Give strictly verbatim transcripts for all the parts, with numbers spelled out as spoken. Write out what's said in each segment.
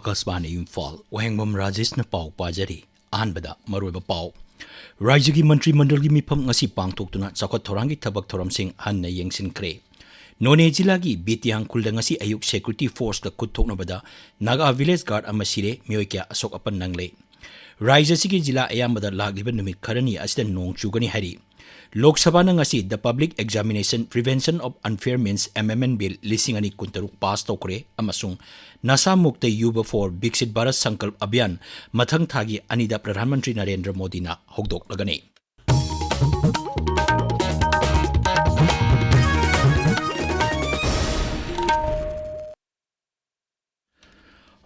ꯑꯀꯥꯁꯕꯥꯅꯤ ꯏꯝꯐꯥꯜ, ꯋꯥꯍꯦꯡꯕꯝ ꯔꯥꯖꯦꯁꯅ ꯄꯥꯎ ꯄꯥꯖꯔꯤ꯫ ꯑꯍꯥꯟꯕꯗ ꯃꯔꯨꯑꯣꯏꯕ ꯄꯥꯎ꯫ ꯔꯥꯖ꯭ꯌꯒꯤ ꯃꯟꯇ꯭ꯔꯤ ꯃꯟꯗꯜꯒꯤ ꯃꯤꯐꯝ ꯉꯁꯤ ꯄꯥꯡꯊꯣꯛꯇꯨꯅ ꯆꯥꯎꯈꯠ ꯊꯧꯔꯥꯡꯒꯤ ꯊꯕꯛ ꯊꯧꯔꯝꯁꯤꯡ ꯍꯟꯅ ꯌꯦꯡꯁꯤꯟꯈ꯭ꯔꯦ꯫ ꯅꯣꯅꯦ ꯖꯤꯂꯥꯒꯤ ꯕꯤꯇꯤꯌꯥꯡ ꯈꯨꯜꯗ ꯉꯁꯤ ꯑꯌꯨꯛ ꯁꯦꯀ꯭ꯌꯨꯔꯤꯇꯤ ꯐꯣꯔꯁꯀ ꯈꯨꯠ ꯊꯣꯛꯅꯕꯗ ꯅꯥꯒꯥ ꯚꯤꯂꯦꯖ ꯒꯥꯔꯗ ꯑꯃ ꯁꯤꯔꯦ, ꯃꯤꯑꯣꯏ ꯀꯌꯥ ꯑꯁꯣꯛ ꯑꯄꯟ ꯅꯪꯂꯦ꯫ ꯔꯥꯖ꯭ꯌ ꯑꯁꯤꯒꯤ ꯖꯤꯂꯥ ꯑꯌꯥꯝꯕꯗ ꯂꯥꯛꯂꯤꯕ ꯅꯨꯃꯤꯠ ꯈꯔꯅꯤ ꯑꯁꯤꯗ ꯅꯣꯡ ꯆꯨꯒꯅꯤ ꯍꯥꯏꯔꯤ꯫ ꯂꯣꯛ ꯁꯚꯥꯅ ꯉꯁꯤ The Public Examination Prevention of Unfair Means Amendment Bill ꯂꯤꯁꯤꯡ ꯑꯅꯤ ꯀꯨꯟꯇꯔꯨꯛ ꯄꯥꯁ ꯇꯧꯈ꯭ꯔꯦ ꯑꯃꯁꯨꯡ ꯅꯁꯥ ꯃꯨꯛꯇ Yuva for Viksit Bharat Sankalp Abhiyan ꯃꯊꯪ ꯊꯥꯒꯤ ꯑꯅꯤꯗ ꯄ꯭ꯔꯙꯥꯟ ꯃꯟꯇ꯭ꯔꯤ ꯅꯔꯦꯟꯗ꯭ꯔ ꯃꯣꯗꯤꯅ ꯍꯧꯗꯣꯛꯂꯒꯅꯤ꯫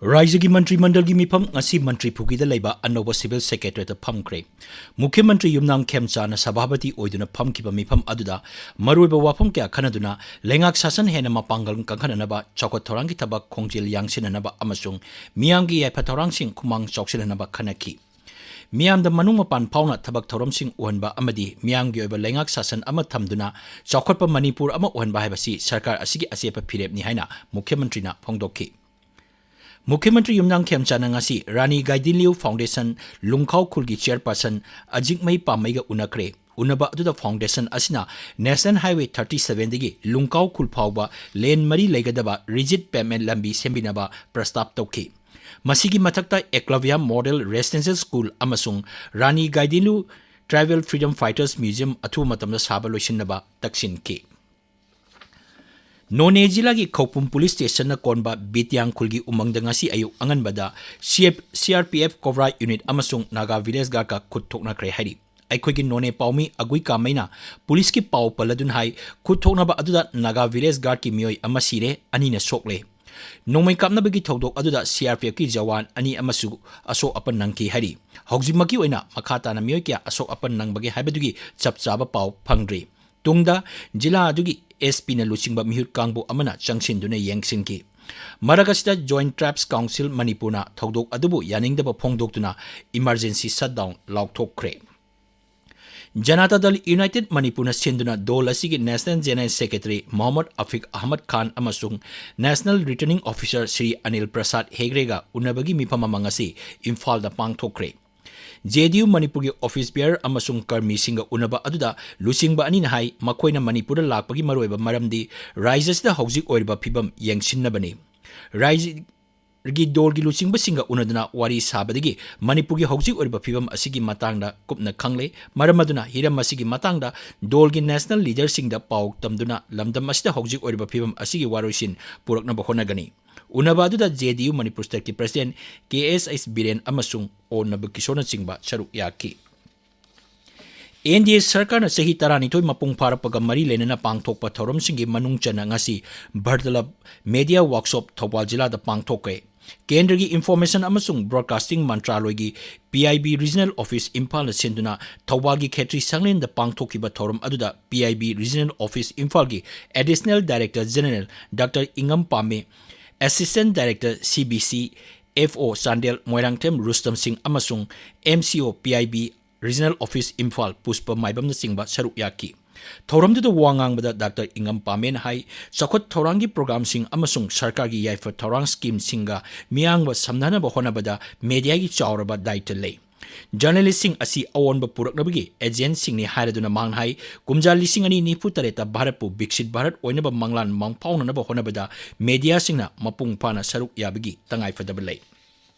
ꯔꯥꯖ꯭ꯌꯒꯤ ꯃꯟꯇ꯭ꯔꯤ ꯃꯟꯗꯜꯒꯤ ꯃꯤꯐꯝ ꯉꯁꯤ ꯃꯟꯇ꯭ꯔꯤ ꯄꯨꯈ꯭ꯔꯤꯗ ꯂꯩꯕ ꯑꯅꯧꯕ ꯁꯤꯚꯤꯜ ꯁꯦꯀ꯭ꯔꯦꯇꯔꯤꯌꯦꯠꯇ ꯐꯝꯈ꯭ꯔꯦ꯫ ꯃꯨꯈ꯭ꯌ ꯃꯟꯇ꯭ꯔꯤ ꯌꯨꯝꯅꯥꯝ ꯈꯦꯝꯆꯥꯟꯅ ꯁꯚꯥꯄꯇꯤ ꯑꯣꯏꯗꯨꯅ ꯐꯝꯈꯤꯕ ꯃꯤꯐꯝ ꯑꯗꯨꯗ ꯃꯔꯨꯑꯣꯏꯕ ꯋꯥꯐꯝ ꯀꯌꯥ ꯈꯟꯅꯗꯨꯅ ꯂꯩꯉꯥꯛ ꯁꯥꯁꯟ ꯍꯦꯟꯅ ꯃꯄꯥꯡꯒꯜ ꯀꯟꯈꯠꯅꯅꯕ, ꯆꯥꯎꯈꯠ ꯊꯧꯔꯥꯡꯒꯤ ꯊꯕꯛ ꯈꯣꯡꯖꯦꯜ ꯌꯥꯡꯁꯤꯟꯅꯅꯕ ꯑꯃꯁꯨꯡ ꯃꯤꯌꯥꯝꯒꯤ ꯌꯥꯏꯐ ꯊꯧꯔꯥꯡꯁꯤꯡ ꯈꯨꯃꯥꯡ ꯆꯥꯎꯁꯤꯟꯅꯅꯕ ꯈꯟꯅꯈꯤ꯫ ꯃꯤꯌꯥꯝꯗ ꯃꯅꯨꯡ ꯃꯄꯥꯟ ꯐꯥꯎꯅ ꯊꯕꯛ ꯊꯧꯔꯝꯁꯤꯡ ꯎꯍꯟꯕ ꯑꯃꯗꯤ ꯃꯤꯌꯥꯝꯒꯤ ꯑꯣꯏꯕ ꯂꯩꯉꯥꯛ ꯁꯥꯁꯟ ꯑꯃ ꯊꯝꯗꯨꯅ ꯆꯥꯎꯈꯠꯄ ꯃꯅꯤꯄꯨꯔ ꯑꯃ ꯑꯣꯏꯍꯟꯕ ꯍꯥꯏꯕꯁꯤ ꯁꯔꯀꯥꯔ ꯑꯁꯤꯒꯤ ꯑꯆꯦꯠꯄ ꯐꯤꯔꯦꯞꯅꯤ ꯍꯥꯏꯅ ꯃꯨꯈ꯭ꯌ ꯃꯟꯇ꯭ꯔꯤꯅ ꯐꯣꯡꯗꯣꯛꯈꯤ꯫ ꯃꯨꯈ꯭ꯌ ꯃꯟꯇ꯭ꯔꯤ ꯌꯨꯝꯅꯥꯝ ꯈꯦꯝꯆꯥꯟꯅ ꯉꯁꯤ ꯔꯥꯅꯤ ꯒꯥꯏꯗꯤꯟꯂꯤꯎ ꯐꯥꯎꯟꯗꯦꯁꯟ ꯂꯨꯡꯈꯥꯎ ꯈꯨꯜꯒꯤ ꯆꯤꯌꯔꯄꯔꯁꯟ ꯑꯖꯤꯛꯃꯩ ꯄꯥꯝꯃꯩꯒ ꯎꯅꯈ꯭ꯔꯦ꯫ ꯎꯅꯕ ꯑꯗꯨꯗ ꯐꯥꯎꯟꯗꯦꯁꯟ ꯑꯁꯤꯅ ꯅꯦꯁꯅꯦꯜ ꯍꯥꯏꯋꯦ ꯊꯥꯔꯇꯤ ꯁꯚꯦꯟꯗꯒꯤ ꯂꯨꯡꯀꯥꯎ ꯈꯨꯜ ꯐꯥꯎꯕ ꯂꯦꯟ ꯃꯔꯤ ꯂꯩꯒꯗꯕ ꯔꯤꯖꯤꯠ ꯄꯦꯚꯃꯦꯟ ꯂꯝꯕꯤ ꯁꯦꯝꯕꯤꯅꯕ ꯄ꯭ꯔꯁꯇꯥꯞ ꯇꯧꯈꯤ꯫ ꯃꯁꯤꯒꯤ ꯃꯊꯛꯇ ꯑꯦꯀ꯭ꯂꯚ꯭ꯌꯥ ꯃꯣꯗꯦꯜ ꯔꯦꯁꯤꯗꯦꯟꯁꯤꯌꯦꯜ ꯁ꯭ꯀꯨꯜ ꯑꯃꯁꯨꯡ ꯔꯥꯅꯤ ꯒꯥꯏꯗꯤꯟꯂꯨ ꯇ꯭ꯔꯥꯏꯕꯦꯜ ꯐ꯭ꯔꯤꯗꯝ ꯐꯥꯏꯇꯔꯁ ꯃ꯭ꯌꯨꯖꯤꯌꯝ ꯑꯊꯨꯕ ꯃꯇꯝꯗ ꯁꯥꯕ ꯂꯣꯏꯁꯤꯟꯅꯕ ꯇꯛꯁꯤꯟꯈꯤ꯫ ꯅꯣꯅꯦ ꯖꯤꯂꯥꯒꯤ ꯈꯧꯄꯨꯝ ꯄꯨꯂꯤꯁ ꯁ꯭ꯇꯦꯁꯟꯅ ꯀꯣꯟꯕ ꯕꯤꯇꯤꯌꯥꯡ ꯈꯨꯜꯒꯤ ꯎꯃꯪꯗ ꯉꯁꯤ ꯑꯌꯨꯛ ꯑꯉꯟꯕꯗ C F, C R P F cobra unit ꯑꯃꯁꯨꯡ ꯅꯥꯒꯥ ꯚꯤꯂꯦꯖ ꯒꯥꯔꯗꯀ ꯈꯨꯠ ꯊꯣꯛꯅꯈ꯭ꯔꯦ ꯍꯥꯏꯔꯤ꯫ ꯑꯩꯈꯣꯏꯒꯤ ꯅꯣꯅꯦ ꯄꯥꯎꯃꯤ ꯑꯒꯨꯏ ꯀꯥꯃꯩꯅ ꯄꯨꯂꯤꯁꯀꯤ ꯄꯥꯎ ꯄꯜꯂꯗꯨꯅ ꯍꯥꯏ, ꯈꯨꯠ ꯊꯣꯛꯅꯕ ꯑꯗꯨꯗ ꯅꯥꯒꯥ ꯚꯤꯂꯦꯖ ꯒꯥꯔꯗꯀꯤ ꯃꯤꯑꯣꯏ ꯑꯃ ꯁꯤꯔꯦ, ꯑꯅꯤꯅ ꯁꯣꯛꯂꯦ꯫ ꯅꯣꯡꯃꯩ ꯀꯥꯞꯅꯕꯒꯤ ꯊꯧꯗꯣꯛ ꯑꯗꯨꯗ ꯁꯤ ꯑꯥꯔ ꯄꯤ ꯑꯦꯐꯀꯤ ꯖꯋꯥꯟ ꯑꯅꯤ ꯑꯃꯁꯨ ꯑꯁꯣꯛ ꯑꯄꯟ ꯅꯪꯈꯤ ꯍꯥꯏꯔꯤ꯫ ꯍꯧꯖꯤꯛꯃꯛꯀꯤ ꯑꯣꯏꯅ ꯃꯈꯥ ꯇꯥꯅ ꯃꯤꯑꯣꯏ ꯀꯌꯥ ꯑꯁꯣꯛ ꯑꯄꯟ ꯅꯪꯕꯒꯦ ꯍꯥꯏꯕꯗꯨꯒꯤ ꯆꯞ ꯆꯥꯕ ꯄꯥꯎ ꯐꯪꯗ꯭ꯔꯤ꯫ ꯇꯨꯡꯗ ꯖꯤꯂꯥ ꯑꯗꯨꯒꯤ ꯑꯦꯁ ꯄꯤꯅ ꯂꯨꯆꯤꯡꯕ ꯃꯤꯍꯨꯠ ꯀꯥꯡꯕꯨ ꯑꯃꯅ ꯆꯪꯁꯤꯟꯗꯨꯅ ꯌꯦꯡꯁꯤꯟꯈꯤ꯫ ꯃꯔꯛ ꯑꯁꯤꯗ Joint Tribes Council ꯃꯅꯤꯄꯨꯔꯅ ꯊꯧꯗꯣꯛ ꯑꯗꯨꯕꯨ ꯌꯥꯅꯤꯡꯗꯕ ꯐꯣꯡꯗꯣꯛꯇꯨꯅ emergency shutdown ꯂꯥꯎꯊꯣꯛꯈ꯭ꯔꯦ꯫ ꯖꯅꯇꯥ ꯗꯜ ꯌꯨꯅꯥꯏꯇꯦꯗ ꯃꯅꯤꯄꯨꯔꯅ ꯁꯤꯟꯗꯨꯅ ꯗꯣꯜ ꯑꯁꯤꯒꯤ National General Secretary Mohammad ꯑꯐꯤꯛ Ahmad ꯈꯥꯟ ꯑꯃꯁꯨꯡ National Returning Officer Shri Anil ꯄ꯭ꯔꯁꯥꯗ ꯍꯦꯒ꯭ꯔꯦꯒ ꯎꯅꯕꯒꯤ ꯃꯤꯐꯝ ꯑꯃ ꯉꯁꯤ ꯏꯝꯐꯥꯜꯗ ꯄꯥꯡꯊꯣꯛꯈ꯭ꯔꯦ꯫ ꯖꯦ ꯗꯤ ꯌꯨ ꯃꯅꯤꯄꯨꯔꯒꯤ ꯑꯣꯐꯤꯁ ꯕꯤꯌꯔ ꯑꯃꯁꯨꯡ ꯀꯔꯃꯤꯁꯤꯡꯒ ꯎꯅꯕ ꯑꯗꯨꯗ ꯂꯨꯆꯤꯡꯕ ꯑꯅꯤꯅ ꯍꯥꯏ, ꯃꯈꯣꯏꯅ ꯃꯅꯤꯄꯨꯔꯗ ꯂꯥꯛꯄꯒꯤ ꯃꯔꯨꯑꯣꯏꯕ ꯃꯔꯝꯗꯤ ꯔꯥꯖ꯭ꯌ ꯑꯁꯤꯗ ꯍꯧꯖꯤꯛ ꯑꯣꯏꯔꯤꯕ ꯐꯤꯕꯝ ꯌꯦꯡꯁꯤꯟꯅꯕꯅꯤ꯫ ꯔꯥꯖ꯭ꯌꯒꯤ ꯗꯣꯜꯒꯤ ꯂꯨꯆꯤꯡꯕꯁꯤꯡꯒ ꯎꯅꯗꯨꯅ ꯋꯥꯔꯤ ꯁꯥꯕꯗꯒꯤ ꯃꯅꯤꯄꯨꯔꯒꯤ ꯍꯧꯖꯤꯛ ꯑꯣꯏꯔꯤꯕ ꯐꯤꯕꯝ ꯑꯁꯤꯒꯤ ꯃꯇꯥꯡꯗ ꯀꯨꯞꯅ ꯈꯪꯂꯦ꯫ ꯃꯔꯝ ꯑꯗꯨꯅ ꯍꯤꯔꯝ ꯑꯁꯤꯒꯤ ꯃꯇꯥꯡꯗ ꯗꯣꯜꯒꯤ ꯅꯦꯁꯅꯦꯜ ꯂꯤꯗꯔꯁꯤꯡꯗ ꯄꯥꯎ ꯇꯝꯗꯨꯅ ꯂꯝꯗꯝ ꯑꯁꯤꯗ ꯍꯧꯖꯤꯛ ꯑꯣꯏꯔꯤꯕ ꯐꯤꯕꯝ ꯑꯁꯤꯒꯤ ꯋꯥꯔꯣꯏꯁꯤꯟ ꯄꯨꯔꯛꯅꯕ ꯍꯣꯠꯅꯒꯅꯤ꯫ ꯎꯅꯕ ꯑꯗꯨꯗ ꯖꯦ ꯗꯤ ꯌꯨ ꯃꯅꯤꯄꯨꯔ ꯁ꯭ꯇꯦꯠꯀꯤ ꯄ꯭ꯔꯁꯤꯗꯦꯟꯠ ꯀꯦ ꯑꯦꯁ ꯑꯩꯆ ꯕꯤꯔꯦꯟ ꯑꯃꯁꯨꯡ ꯑꯣ ꯅꯕꯀꯤꯁꯣꯔꯅꯆꯤꯡꯕ ꯁꯔꯨꯛ ꯌꯥꯈꯤ꯫ ꯑꯦꯟ ꯗꯤ ꯑꯦ ꯁꯔꯀꯥꯔꯅ ꯆꯍꯤ ꯇꯔꯥꯅꯤꯊꯣꯏ ꯃꯄꯨꯡ ꯐꯥꯔꯛꯄꯒ ꯃꯔꯤ ꯂꯩꯅꯅ ꯄꯥꯡꯊꯣꯛꯄ ꯊꯧꯔꯝꯁꯤꯡꯒꯤ ꯃꯅꯨꯡ ꯆꯟꯅ ꯉꯁꯤ ꯚꯔꯇꯂꯞ ꯃꯦꯗꯤꯌꯥ ꯋꯥꯔꯛꯁꯣꯞ ꯊꯧꯕꯥꯜ ꯖꯤꯂꯥꯗ ꯄꯥꯡꯊꯣꯛꯈ꯭ꯔꯦ꯫ ꯀꯦꯟꯗ꯭ꯔꯒꯤ ꯏꯟꯐꯣꯔꯃꯦꯁꯟ ꯑꯃꯁꯨꯡ ꯕ꯭ꯔꯣꯗꯀꯥꯁꯇꯤꯡ ꯃꯟꯇ꯭ꯔꯥꯂꯣꯏꯒꯤ P I B regional office ꯏꯝꯐꯥꯜꯅ ꯁꯤꯟꯗꯨꯅ ꯊꯧꯕꯥꯜꯒꯤ ꯈꯦꯇ꯭ꯔꯤ ꯁꯪꯂꯦꯟꯗ ꯄꯥꯡꯊꯣꯛꯈꯤꯕ ꯊꯧꯔꯝ ꯑꯗꯨꯗ P I B regional office ꯏꯝꯐꯥꯜꯒꯤ ꯑꯦꯗꯤꯁꯅꯦꯜ ꯗꯥꯏꯔꯦꯛꯇꯔ ꯖꯦꯅꯔꯦꯜ ꯗꯥꯛꯇꯔ ꯏꯉꯝ ꯄꯥꯝꯃꯦ, assistant director C B C, F O Chandel Moirangthem Rustam Singh ꯑꯃꯁꯨꯡ M C O P I B regional office Imphal Pushpa ꯃꯥꯏꯕꯝꯅꯆꯤꯡꯕ ꯁꯔꯨꯛ ꯌꯥꯈꯤ꯫ ꯊꯧꯔꯝꯗꯨꯗ ꯋꯥ ꯉꯥꯡꯕꯗ ꯗꯥꯛꯇꯔ ꯏꯉꯝ ꯄꯥꯃꯦꯅ ꯍꯥꯏ, ꯆꯥꯎꯈꯠ ꯊꯧꯔꯥꯡꯒꯤ ꯄ꯭ꯔꯣꯒ꯭ꯔꯥꯝꯁꯤꯡ ꯑꯃꯁꯨꯡ ꯁꯔꯀꯥꯔꯒꯤ ꯌꯥꯏꯐ ꯊꯧꯔꯥꯡ ꯁ꯭ꯀꯤꯝꯁꯤꯡꯒ ꯃꯤꯌꯥꯝꯒ ꯁꯝꯅꯅꯕ ꯍꯣꯠꯅꯕꯗ ꯃꯦꯗꯤꯌꯥꯒꯤ ꯆꯥꯎꯔꯕ ꯗꯥꯌꯤꯠꯇ ꯂꯩ꯫ ꯖꯔꯅꯦꯂꯤꯁꯁꯤꯡ ꯑꯁꯤ ꯑꯑꯣꯟꯕ ꯄꯨꯔꯛꯅꯕꯒꯤ ꯑꯦꯖꯦꯟꯠꯁꯤꯡꯅꯤ ꯍꯥꯏꯔꯗꯨꯅ ꯃꯍꯥꯛꯅ ꯍꯥꯏ, ꯀꯨꯝꯖꯥ ꯂꯤꯁꯤꯡ ꯑꯅꯤ ꯅꯤꯐꯨ ꯇꯔꯦꯠꯇ ꯚꯥꯔꯠꯄꯨ ꯕꯤꯛꯁꯤꯠ ꯚꯥꯔꯠ ꯑꯣꯏꯅꯕ ꯃꯪꯂꯥꯟ ꯃꯪꯐꯥꯎꯅꯅꯕ ꯍꯣꯠꯅꯕꯗ ꯃꯦꯗꯤꯌꯥꯁꯤꯡꯅ ꯃꯄꯨꯡ ꯐꯥꯅ ꯁꯔꯨꯛ ꯌꯥꯕꯒꯤ ꯇꯉꯥꯏꯐꯗꯕ ꯂꯩ꯫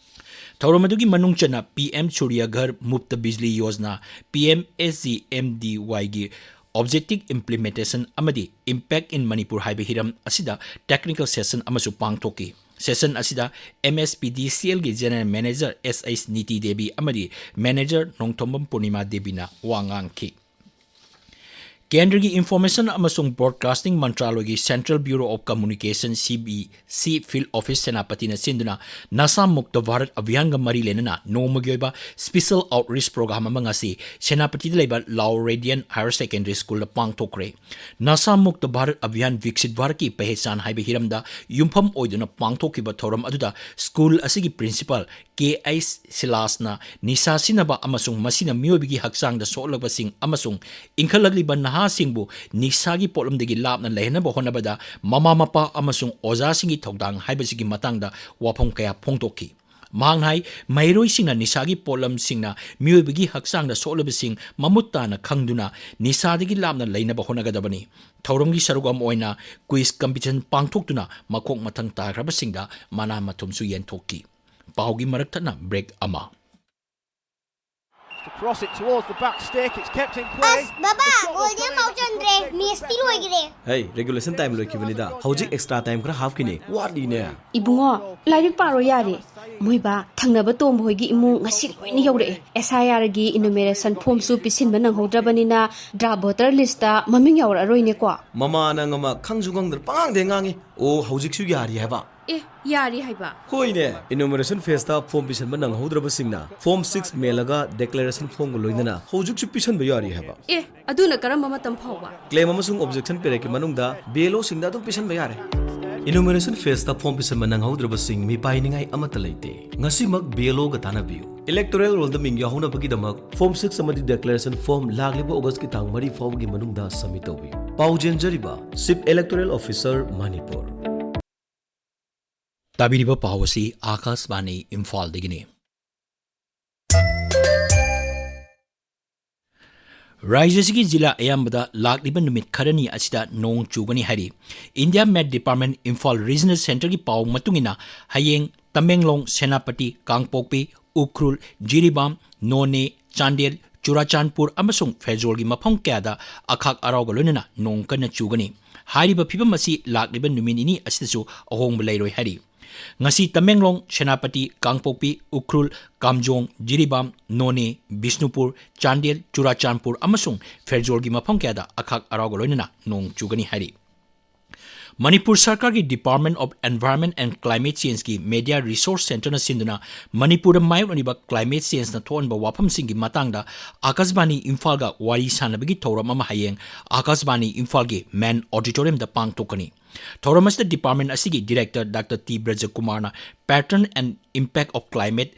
ꯊꯧꯔꯝ ꯑꯗꯨꯒꯤ ꯃꯅꯨꯡ ꯆꯟꯅ P M Surya Ghar Muft Bijli Yojana, P M S G M D ꯋꯥꯏꯒꯤ ꯑꯣꯕꯖꯦꯛꯇꯤꯚ ꯏꯝꯄ꯭ꯂꯤꯃꯦꯟꯇꯦꯁꯟ ꯑꯃꯗꯤ ꯏꯝꯄꯦꯛ ꯏꯟ ꯃꯅꯤꯄꯨꯔ ꯍꯥꯏꯕ ꯍꯤꯔꯝ ꯑꯁꯤꯗ ꯇꯦꯛꯅꯤꯀꯦꯜ ꯁꯦꯁꯟ ꯑꯃꯁꯨ ꯄꯥꯡꯊꯣꯛꯈꯤ꯫ ꯁꯦꯁꯟ ꯑꯁꯤꯗ ꯑꯦꯝ ꯑꯦꯁ ꯄꯤ ꯗꯤ ꯁꯤ ꯑꯦꯜꯒꯤ ꯖꯦꯅꯔꯦꯜ ꯃꯦꯅꯦꯖꯔ ꯑꯦꯁ ꯑꯩꯆ ꯅꯤꯇꯤ ꯗꯦꯕꯤ ꯑꯃꯗꯤ ꯃꯦꯅꯦꯖꯔ ꯅꯣꯡꯊꯣꯝꯕꯝ ꯄꯨꯔꯅꯤꯃꯥ ꯗꯦꯕꯤꯅ ꯋꯥ ꯉꯥꯡꯈꯤ꯫ ꯀꯦꯟꯗ꯭ꯔꯒꯤ ꯏꯟꯐꯣꯔꯃꯦꯁꯟ ꯑꯃꯁꯨꯡ ꯕ꯭ꯔꯣꯗꯀꯥꯁꯇꯤꯡ ꯃꯟꯇ꯭ꯔꯥꯂꯣꯏꯒꯤ central bureau of communication, C B C, field office ꯁꯦꯅꯥꯄꯇꯤꯅ ꯁꯤꯟꯗꯨꯅ ꯅꯁꯥ ꯃꯨꯛꯇ ꯚꯥꯔꯠ ꯑꯚꯤꯌꯥꯟꯒ ꯃꯔꯤ ꯂꯩꯅꯅ ꯅꯣꯡꯃꯒꯤ ꯑꯣꯏꯕ ꯁ꯭ꯄꯦꯁꯦꯜ ꯑꯥꯎꯠꯔꯤꯆ ꯄ꯭ꯔꯣꯒ꯭ꯔꯥꯝ ꯑꯃ ꯉꯁꯤ ꯁꯦꯅꯥꯄꯇꯤꯗ ꯂꯩꯕ ꯂꯥꯎ ꯔꯦꯗꯤꯌꯟ ꯍꯥꯌꯔ ꯁꯦꯀꯦꯟꯗꯔꯤ ꯁ꯭ꯀꯨꯜꯗ ꯄꯥꯡꯊꯣꯛꯈ꯭ꯔꯦ꯫ ꯅꯁꯥ ꯃꯨꯛꯇ ꯚꯥꯔꯠ ꯑꯚꯤꯌꯥꯟ ꯕꯤꯛꯁꯤꯠ ꯚꯥꯔꯠꯀꯤ ꯄꯦꯍꯆꯥꯟ ꯍꯥꯏꯕ ꯍꯤꯔꯝꯗ ꯌꯨꯝꯐꯝ ꯑꯣꯏꯗꯨꯅ ꯄꯥꯡꯊꯣꯛꯈꯤꯕ ꯊꯧꯔꯝ ꯑꯗꯨꯗ ꯁ꯭ꯀꯨꯜ ꯑꯁꯤꯒꯤ ꯄ꯭ꯔꯤꯟꯁꯤꯄꯥꯜ ꯀꯦ ꯑꯩꯆ ꯁꯤꯂꯥꯁꯅ ꯅꯤꯁꯥ ꯁꯤꯖꯤꯟꯅꯕ ꯑꯃꯁꯨꯡ ꯃꯁꯤꯅ ꯃꯤꯑꯣꯏꯕꯒꯤ ꯍꯛꯆꯥꯡꯗ ꯁꯣꯛꯍꯜꯂꯛꯄꯁꯤꯡ ꯑꯃꯁꯨꯡ ꯏꯟꯈꯠꯂꯛꯂꯤꯕ ꯅꯍꯥꯁꯤꯡꯕꯨ ꯅꯤꯁꯥꯒꯤ ꯄꯣꯠꯂꯝꯗꯒꯤ ꯂꯥꯞꯅ ꯂꯩꯍꯟꯅꯕ ꯍꯣꯠꯅꯕꯗ ꯃꯃꯥ ꯃꯄꯥ ꯑꯃꯁꯨꯡ ꯑꯣꯖꯥꯁꯤꯡꯒꯤ ꯊꯧꯗꯥꯡ ꯍꯥꯏꯕꯁꯤꯒꯤ ꯃꯇꯥꯡꯗ ꯋꯥꯐꯝ ꯀꯌꯥ ꯐꯣꯡꯗꯣꯛꯈꯤ꯫ ꯃꯍꯥꯛꯅ ꯍꯥꯏ, ꯃꯍꯩꯔꯣꯏꯁꯤꯡꯅ ꯅꯤꯁꯥꯒꯤ ꯄꯣꯠꯂꯝꯁꯤꯡꯅ ꯃꯤꯑꯣꯏꯕꯒꯤ ꯍꯛꯆꯥꯡꯗ ꯁꯣꯛꯂꯤꯕꯁꯤꯡ ꯃꯃꯨꯠ ꯇꯥꯅ ꯈꯪꯗꯨꯅ ꯅꯤꯁꯥꯗꯒꯤ ꯂꯥꯞꯅ ꯂꯩꯅꯕ ꯍꯣꯠꯅꯒꯗꯕꯅꯤ꯫ ꯊꯧꯔꯝꯒꯤ ꯁꯔꯨꯛ ꯑꯃ ꯑꯣꯏꯅ ꯀ꯭ꯋꯤꯖ ꯀꯝꯄꯤꯇꯤꯁꯟ ꯄꯥꯡꯊꯣꯛꯇꯨꯅ ꯃꯈꯣꯛ ꯃꯊꯪ ꯇꯥꯈ꯭ꯔꯕꯁꯤꯡꯗ ꯃꯅꯥ ꯃꯊꯨꯝꯁꯨ ꯌꯦꯟꯊꯣꯛꯈꯤ꯫ ꯄꯥꯎꯒꯤ ꯃꯔꯛ ꯊꯠꯅ ꯕ꯭ꯔꯦꯛ ꯑꯃ꯫ To cross it towards the back stick, it's kept in play. ꯑꯁ ꯕꯕꯥ, ꯒꯣꯜꯗꯤ ꯑꯃꯐꯥꯎ ꯆꯟꯗ꯭ꯔꯦ꯫ ꯃꯦꯁꯇꯤ ꯂꯣꯏꯈ꯭ꯔꯦ꯫ ꯍꯩ, ꯔꯤꯒꯨꯂꯦꯁꯟ ꯇꯥꯏꯝ ꯂꯣꯏꯈꯤꯕꯅꯤꯗ꯫ ꯍꯧꯖꯤꯛ ꯑꯦꯛꯁꯇ꯭ꯔꯥ ꯇꯥꯏꯝ ꯈꯔ ꯍꯥꯞꯈꯤꯅꯤ꯫ ꯋꯥꯠꯂꯤꯅꯦ꯫ ꯏꯕꯨꯡꯉꯣ, ꯂꯥꯏꯔꯤꯛ ꯄꯥꯔꯣ ꯌꯥꯔꯦ꯫ ꯃꯣꯏꯕꯥ, ꯊꯪꯅꯕ ꯇꯣꯝꯕ ꯍꯣꯏꯒꯤ ꯏꯃꯨꯡ ꯉꯁꯤ ꯂꯣꯏꯅ ꯌꯧꯔꯛꯑꯦ꯫ ꯑꯦꯁ ꯑꯥꯏ ꯑꯥꯔꯒꯤ ꯏꯅꯨꯃꯦꯔꯦꯁꯟ ꯐꯣꯝꯁꯨ ꯄꯤꯁꯤꯟꯕ ꯅꯪꯍꯧꯗ꯭ꯔꯕꯅꯤꯅ ꯗ꯭ꯔꯥꯐ ꯚꯣꯇꯔ ꯂꯤꯁꯇ ꯃꯃꯤꯡ ꯌꯥꯎꯔꯛꯑꯔꯣꯏꯅꯦꯀꯣ꯫ ꯃꯃꯥ ꯅꯪ ꯑꯃ ꯈꯪꯁꯨ ꯈꯪꯗꯅ ꯄꯉꯥꯡꯗ ꯉꯥꯡꯉꯤ꯫ ꯑꯣ, ꯍꯧꯖꯤꯛꯁꯨ ꯌꯥꯔꯤ ꯍꯥꯏꯕ? ꯑꯦ, ꯌꯥꯔꯤ ꯍꯥꯏꯕ? ꯍꯣꯏꯅꯦ, ꯏꯅꯨꯃꯔꯦꯁꯟ ꯐꯦꯁꯇ ꯐꯣꯝ ꯄꯤꯁꯟꯕ ꯅꯪꯍꯧꯗ꯭ꯔꯕꯁꯤꯡꯅ ꯐꯣꯝ ꯁꯤꯛꯁ ꯃꯦꯜꯂꯒ ꯗꯦꯀ꯭ꯂꯥꯔꯦꯁꯟ ꯐꯣꯝꯒ ꯂꯣꯏꯅꯅ ꯍꯧꯖꯤꯛꯁꯨ ꯄꯤꯁꯟꯕ ꯌꯥꯔꯤ ꯍꯥꯏꯕ꯫ ꯑꯦ, ꯑꯗꯨꯅ ꯀꯔꯝꯕ ꯃꯇꯝ ꯐꯥꯎꯕ? ꯀ꯭ꯂꯦꯝ ꯑꯃꯁꯨꯡ ꯑꯣꯕꯖꯦꯛꯁꯟ ꯄꯤꯔꯛꯀꯤ ꯃꯅꯨꯡꯗ ꯕꯤ ꯑꯦꯜ ꯑꯣꯁꯤꯡꯗ ꯑꯗꯨꯝ ꯄꯤꯁꯟꯕ ꯌꯥꯔꯦ꯫ ꯏꯅꯨꯃꯔꯦꯁꯟ ꯐꯦꯁꯇ ꯐꯣꯝ ꯄꯤꯁꯟꯕ ꯅꯪꯍꯧꯗ꯭ꯔꯕꯁꯤꯡ ꯃꯤꯄꯥꯏꯅꯤꯡꯉꯥꯏ ꯑꯃꯠꯇ ꯂꯩꯇꯦ꯫ ꯉꯁꯤꯃꯛ ꯕꯤ ꯑꯦꯜ ꯑꯣꯒ ꯇꯥꯟꯅꯕꯤꯌꯨ꯫ ꯏꯂꯦꯛꯇꯣꯔꯦꯜ ꯔꯣꯜꯗ ꯃꯤꯡ ꯌꯥꯎꯍꯧꯅꯕꯒꯤꯗꯃꯛ ꯐꯣꯝ ꯁꯤꯛꯁ ꯑꯃꯗꯤ ꯗꯦꯀ꯭ꯂꯥꯔꯦꯁꯟ ꯐꯣꯝ ꯂꯥꯛꯂꯤꯕ ꯑꯣꯒꯁꯀꯤ ꯇꯥꯡ ꯃꯔꯤ ꯐꯥꯎꯕꯒꯤ ꯃꯅꯨꯡꯗ ꯁꯕꯃꯤꯠ ꯇꯧꯕꯤꯌꯨ꯫ ꯄꯥꯎ ꯆꯦꯟꯖꯔꯤꯕ ꯆꯤꯐ ꯏꯂꯦꯛꯇꯣꯔꯦꯜ ꯑꯣꯐꯤꯁꯔ, ꯃꯅꯤꯄꯨꯔ꯫ ꯇꯥꯕꯤꯔꯤꯕ ꯄꯥꯎ ꯑꯁꯤ ꯑꯥꯀꯥꯁꯕꯥꯅꯤ ꯏꯝꯐꯥꯜꯗꯒꯤꯅꯤ꯫ ꯔꯥꯖ꯭ꯌ ꯑꯁꯤꯒꯤ ꯖꯤꯂꯥ ꯑꯌꯥꯝꯕꯗ ꯂꯥꯛꯂꯤꯕ ꯅꯨꯃꯤꯠ ꯈꯔꯅꯤ ꯑꯁꯤꯗ ꯅꯣꯡ ꯆꯨꯒꯅꯤ ꯍꯥꯏꯔꯤ꯫ ꯏꯟꯗꯤꯌꯥ ꯃꯦꯠ ꯗꯤꯄꯥꯔꯠꯃꯦꯟ ꯏꯝꯐꯥꯜ ꯔꯤꯖꯅꯦꯜ ꯁꯦꯟꯇꯔꯒꯤ ꯄꯥꯎ ꯃꯇꯨꯡ ꯏꯟꯅ, ꯍꯌꯦꯡ ꯇꯃꯦꯡꯂꯣꯡ, ꯁꯦꯅꯥꯄꯇꯤ, ꯀꯥꯡꯄꯣꯛꯄꯤ, ꯎꯈ꯭ꯔꯨꯜ, ꯖꯤꯔꯤꯕꯥꯝ, ꯅꯣꯅꯦ, ꯆꯥꯟꯗꯦꯜ, ꯆꯨꯔꯥꯆꯥꯟꯄꯨꯔ ꯑꯃꯁꯨꯡ ꯐꯦꯔꯖꯣꯜꯒꯤ ꯃꯐꯝ ꯀꯌꯥꯗ ꯑꯈꯥꯛ ꯑꯔꯥꯎꯒ ꯂꯣꯏꯅꯅ ꯅꯣꯡ ꯀꯟꯅ ꯆꯨꯒꯅꯤ꯫ ꯍꯥꯏꯔꯤꯕ ꯐꯤꯕꯝ ꯑꯁꯤ ꯂꯥꯛꯂꯤꯕ ꯅꯨꯃꯤꯠ ꯅꯤꯅꯤ ꯑꯁꯤꯗꯁꯨ ꯑꯍꯣꯡꯕ ꯂꯩꯔꯣꯏ ꯍꯥꯏꯔꯤ꯫ ꯉꯁꯤ ꯇꯃꯦꯡꯂꯣꯡ, ꯁꯦꯅꯥꯄꯇꯤ, ꯀꯥꯡꯄꯣꯛꯄꯤ, ꯎꯈ꯭ꯔꯨꯜ, ꯀꯥꯝꯖꯣꯡ, ꯖꯤꯔꯤꯕꯥꯝ, ꯅꯣꯅꯦ, ꯕꯤꯁꯅꯨꯄꯨꯔ, ꯆꯥꯟꯗꯦꯜ, ꯆꯨꯔꯥꯆꯥꯟꯄꯨꯔ ꯑꯃꯁꯨꯡ ꯐꯦꯔꯖꯣꯜꯒꯤ ꯃꯐꯝ ꯀꯌꯥꯗ ꯑꯈꯥꯛ ꯑꯔꯥꯎꯒ ꯂꯣꯏꯅꯅ ꯅꯣꯡ ꯆꯨꯒꯅꯤ ꯍꯥꯏꯔꯤ꯫ ꯃꯅꯤꯄꯨꯔ ꯁꯔꯀꯥꯔꯒꯤ Department of Environment and Climate Changeꯀꯤ Media Resource Centreꯅ ꯁꯤꯟꯗꯨꯅ ꯃꯅꯤꯄꯨꯔꯗ ꯃꯥꯌꯣꯛꯅꯔꯤꯕ climate changeꯅ ꯊꯣꯛꯍꯟꯕ ꯋꯥꯐꯝꯁꯤꯡꯒꯤ ꯃꯇꯥꯡꯗ ꯑꯥꯀꯥꯁꯕꯥꯅꯤ ꯏꯝꯐꯥꯜꯒ ꯋꯥꯔꯤ ꯁꯥꯟꯅꯕꯒꯤ ꯊꯧꯔꯝ ꯑꯃ ꯍꯌꯦꯡ ꯑꯥꯀꯥꯁꯕꯥꯅꯤ ꯏꯝꯐꯥꯜꯒꯤ main auditoriumꯗ ꯄꯥꯡꯊꯣꯛꯀꯅꯤ꯫ ꯊꯧꯔꯝ ꯑꯁꯤꯗ department ꯑꯁꯤꯒꯤ director Doctor ꯇꯤ ꯕ꯭ꯔꯖꯀꯨꯃꯥꯔꯅ Pattern and Impact of Climate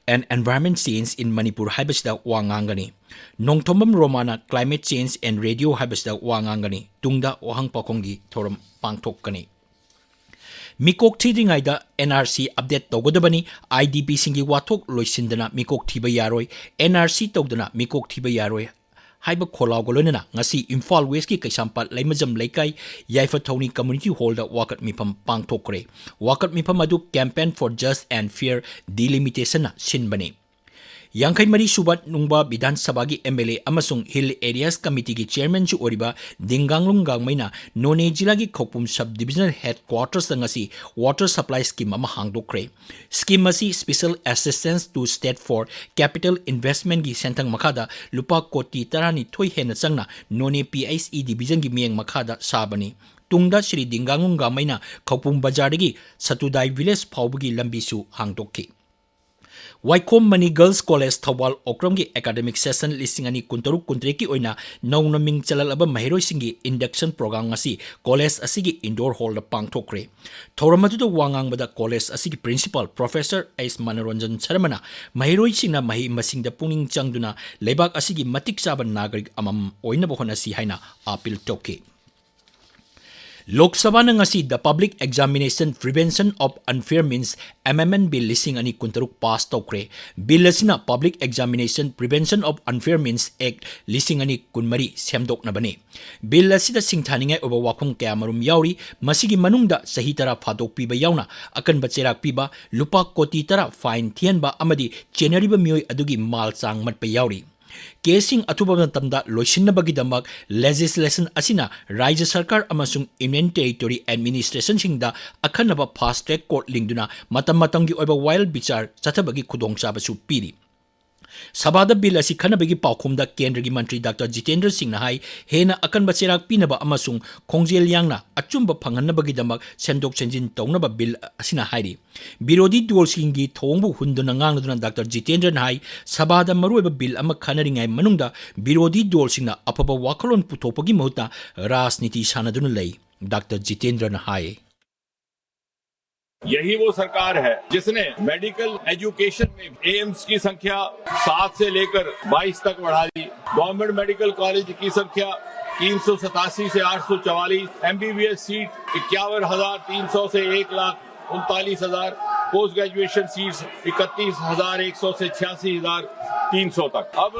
and Environment Change in Manipur ꯍꯥꯏꯕꯁꯤꯗ ꯋꯥ ꯉꯥꯡꯒꯅꯤ꯫ Nongthombam ꯔꯣꯃꯥꯅ Climate Change and Radio ꯍꯥꯏꯕꯁꯤꯗ ꯋꯥ ꯉꯥꯡꯒꯅꯤ꯫ ꯇꯨꯡꯗ ꯋꯥꯍꯪ ꯄꯥꯎꯈꯨꯝꯒꯤ ꯊꯧꯔꯝ ꯄꯥꯡꯊꯣꯛꯀꯅꯤ꯫ ꯃꯤꯀꯣꯛ ꯊꯤꯗ꯭ꯔꯤꯉꯩꯗ NRC update ꯇꯧꯒꯗꯕꯅꯤ, IDPꯁꯤꯡꯒꯤ ꯋꯥꯊꯣꯛ ꯂꯣꯏꯁꯤꯟꯗꯅ ꯃꯤꯀꯣꯛ ꯊꯤꯕ ꯌꯥꯔꯣꯏ, NRC ꯇꯧꯗꯅ ꯃꯤꯀꯣꯛ ꯊꯤꯕ ꯌꯥꯔꯣꯏ ꯍꯥꯏꯕ ꯈꯣꯜꯂꯥꯎꯒ ꯂꯣꯏꯅꯅ ꯉꯁꯤ ꯏꯝꯐꯥꯜ Westꯀꯤ ꯀꯩꯁꯥꯝꯄꯥꯠ ꯂꯩꯃꯖꯝ ꯂꯩꯀꯥꯏ ꯌꯥꯏꯐꯊꯧꯅꯤ Community Hallꯗ ꯋꯥꯀꯠ ꯃꯤꯐꯝ ꯄꯥꯡꯊꯣꯛꯈ꯭ꯔꯦ꯫ ꯋꯥꯀꯠ ꯃꯤꯐꯝ ꯑꯗꯨ Campaign for Just and Fair Delimitationꯅ ꯁꯤꯟꯕꯅꯤ꯫ ꯌꯥꯡꯈꯩ ꯃꯔꯤ ꯁꯨꯕ ꯅꯨꯡꯕ ꯕꯤꯙꯥꯟ ꯁꯚꯥꯒꯤ MLA ꯑꯃꯁꯨꯡ Hill Areas Committeeꯒꯤ chairmanꯁꯨ ꯑꯣꯏꯔꯤꯕ ꯗꯤꯡꯒꯥꯡꯂꯨꯡ ꯒꯥꯡꯃꯩꯅ ꯅꯣꯅꯦ ꯖꯤꯂꯥꯒꯤ ꯈꯧꯄꯨꯝ sub divisional headquartersꯇ ꯉꯁꯤ water supply scheme ꯑꯃ ꯍꯥꯡꯗꯣꯛꯈ꯭ꯔꯦ꯫ Scheme ꯑꯁꯤ Special Assistance to State for Capital Investmentꯀꯤ ꯁꯦꯟꯊꯪ ꯃꯈꯥꯗ ꯂꯨꯄꯥ ꯀꯣꯇꯤ ꯇꯔꯥꯅꯤꯊꯣꯏ ꯍꯦꯟꯅ ꯆꯪꯅ ꯅꯣꯅꯦ PHE divisionꯒꯤ ꯃꯤꯠꯌꯦꯡ ꯃꯈꯥꯗ ꯁꯥꯕꯅꯤ꯫ ꯇꯨꯡꯗ ꯁ꯭ꯔꯤ ꯗꯤꯡꯒꯥꯡꯂꯨꯡ ꯒꯥꯡꯃꯩꯅ ꯈꯧꯄꯨꯝ ꯕꯖꯥꯔꯗꯒꯤ ꯁꯇꯨꯗꯥꯏ village ꯐꯥꯎꯕꯒꯤ ꯂꯝꯕꯤꯁꯨ ꯍꯥꯡꯗꯣꯛꯈꯤ꯫ ꯋꯥꯏꯈꯣꯝ ꯃꯅꯤ Girls College ꯊꯧꯕꯥꯜ ꯑꯣꯀ꯭ꯔꯝꯒꯤ academic session ꯂꯤꯁꯤꯡ ꯑꯅꯤ ꯀꯨꯟꯇꯔꯨꯛ ꯀꯨꯟꯇꯔꯦꯠꯀꯤ ꯑꯣꯏꯅ ꯅꯧꯅ ꯃꯤꯡ ꯆꯜꯂꯛꯂꯕ ꯃꯍꯩꯔꯣꯏꯁꯤꯡꯒꯤ induction program ꯉꯁꯤ college ꯑꯁꯤꯒꯤ indoor hallꯗ ꯄꯥꯡꯊꯣꯛꯈ꯭ꯔꯦ꯫ ꯊꯧꯔꯝ ꯑꯗꯨꯗ ꯋꯥ ꯉꯥꯡꯕꯗ college ꯑꯁꯤꯒꯤ principal Professor ꯑꯦꯁ ꯃꯅꯣꯔꯟꯖꯟ ꯁꯔꯃꯅ ꯃꯍꯩꯔꯣꯏꯁꯤꯡꯅ ꯃꯍꯩ ꯃꯁꯤꯡꯗ ꯄꯨꯛꯅꯤꯡ ꯆꯪꯗꯨꯅ ꯂꯩꯕꯥꯛ ꯑꯁꯤꯒꯤ ꯃꯇꯤꯛ ꯆꯥꯕ ꯅꯥꯒꯔꯤꯛ ꯑꯃꯃꯝ ꯑꯣꯏꯅꯕ ꯍꯣꯠꯅꯁꯤ ꯍꯥꯏꯅ appeal ꯇꯧꯈꯤ꯫ ꯂꯣꯛ ꯁꯚꯥꯅ ꯉꯁꯤ The Public Examination Prevention of Unfair Means Amendment Bill ꯂꯤꯁꯤꯡ ꯑꯅꯤ ꯀꯨꯟꯇꯔꯨꯛ pass ꯇꯧꯈ꯭ꯔꯦ꯫ Bill ꯑꯁꯤꯅ Public Examination Prevention of Unfair Means Act ꯂꯤꯁꯤꯡ ꯑꯅꯤ ꯀꯨꯟꯃꯔꯤ ꯁꯦꯝꯗꯣꯛꯅꯕꯅꯤ꯫ Bill ꯑꯁꯤꯗ ꯁꯤꯡꯊꯥꯅꯤꯡꯉꯥꯏ ꯑꯣꯏꯕ ꯋꯥꯐꯝ ꯀꯌꯥꯃꯔꯨꯝ ꯌꯥꯎꯔꯤ꯫ ꯃꯁꯤꯒꯤ ꯃꯅꯨꯡꯗ ꯆꯍꯤ ꯇꯔꯥ ꯐꯥꯗꯣꯛꯄꯤꯕ ꯌꯥꯎꯅ ꯑꯀꯟꯕ ꯆꯩꯔꯥꯛ ꯄꯤꯕ, ꯂꯨꯄꯥ ꯀꯣꯇꯤ ꯇꯔꯥ fine ꯊꯤꯍꯟꯕ ꯑꯃꯗꯤ ꯆꯦꯟꯅꯔꯤꯕ ꯃꯤꯑꯣꯏ ꯑꯗꯨꯒꯤ ꯃꯥꯜ ꯆꯥꯡ ꯃꯠꯄ ꯌꯥꯎꯔꯤ꯫ ꯀꯦꯁꯁꯤꯡ ꯑꯊꯨꯕ ꯃꯇꯝꯗ ꯂꯣꯏꯁꯤꯟꯅꯕꯒꯤꯗꯃꯛ legislation ꯑꯁꯤꯅ ꯔꯥꯖ꯭ꯌ ꯁꯔꯀꯥꯔ ꯑꯃꯁꯨꯡ Union Territory administrationꯁꯤꯡꯗ ꯑꯈꯟꯅꯕ fast track court ꯂꯤꯡꯗꯨꯅ ꯃꯇꯝ ꯃꯇꯝꯒꯤ ꯑꯣꯏꯕ ꯋꯥꯌꯦꯜ ꯕꯤꯆꯥꯔ ꯆꯠꯊꯕꯒꯤ ꯈꯨꯗꯣꯡꯆꯥꯕꯁꯨ ꯄꯤꯔꯤ꯫ ꯁꯚꯥꯗ ꯕꯤꯜ ꯑꯁꯤ ꯈꯟꯅꯕꯒꯤ ꯄꯥꯎꯈꯨꯝꯗ ꯀꯦꯟꯗ꯭ꯔꯒꯤ ꯃꯟꯇ꯭ꯔꯤ ꯗꯥꯛꯇꯔ ꯖꯤꯇꯦꯟꯗ꯭ꯔ ꯁꯤꯡꯅ ꯍꯥꯏ, ꯍꯦꯟꯅ ꯑꯀꯟꯕ ꯆꯩꯔꯥꯛ ꯄꯤꯅꯕ ꯑꯃꯁꯨꯡ ꯈꯣꯡꯖꯦꯜ ꯌꯥꯡꯅ ꯑꯆꯨꯝꯕ ꯐꯪꯍꯟꯅꯕꯒꯤꯗꯃꯛ ꯁꯦꯝꯗꯣꯛ ꯁꯦꯝꯖꯤꯟ ꯇꯧꯅꯕ ꯕꯤꯜ ꯑꯁꯤꯅ ꯍꯥꯏꯔꯤ꯫ ꯕꯤꯔꯣꯙꯤ ꯗꯣꯜꯁꯤꯡꯒꯤ ꯊꯧꯑꯣꯡꯕꯨ ꯍꯨꯟꯗꯨꯅ ꯉꯥꯡꯂꯗꯨꯅ ꯗꯥꯛꯇꯔ ꯖꯤꯇꯦꯟꯗ꯭ꯔꯅ ꯍꯥꯏ, ꯁꯚꯥꯗ ꯃꯔꯨꯑꯣꯏꯕ ꯕꯤꯜ ꯑꯃ ꯈꯟꯅꯔꯤꯉꯩ ꯃꯅꯨꯡꯗ ꯕꯤꯔꯣꯙꯤ ꯗꯣꯜꯁꯤꯡꯅ ꯑꯐꯕ ꯋꯥꯈꯜꯂꯣꯟ ꯄꯨꯊꯣꯛꯄꯒꯤ ꯃꯍꯨꯠꯇ ꯔꯥꯖꯅꯤꯇꯤ ꯁꯥꯟꯅꯗꯨꯅ ꯂꯩ꯫ ꯗꯥꯛꯇꯔ ꯖꯤꯇꯦꯟꯗ꯭ꯔꯅ ꯍꯥꯏ꯫ यही वो सरकार है जिसने मेडिकल एजुकेशन में एम्स की संख्या सात से लेकर बाईस तक बढ़ा दी, गवर्नमेंट मेडिकल कॉलेज की संख्या तीन सौ सतासी से आठ सौ चवालीस, एमबीबीएस सीट इक्यावन हजार तीन सौ से एक लाख उनतालीस हजार, पोस्ट ग्रेजुएशन सीट्स इकतीस हजार एक सौ से छियासी हजार तीन सौ तक। अब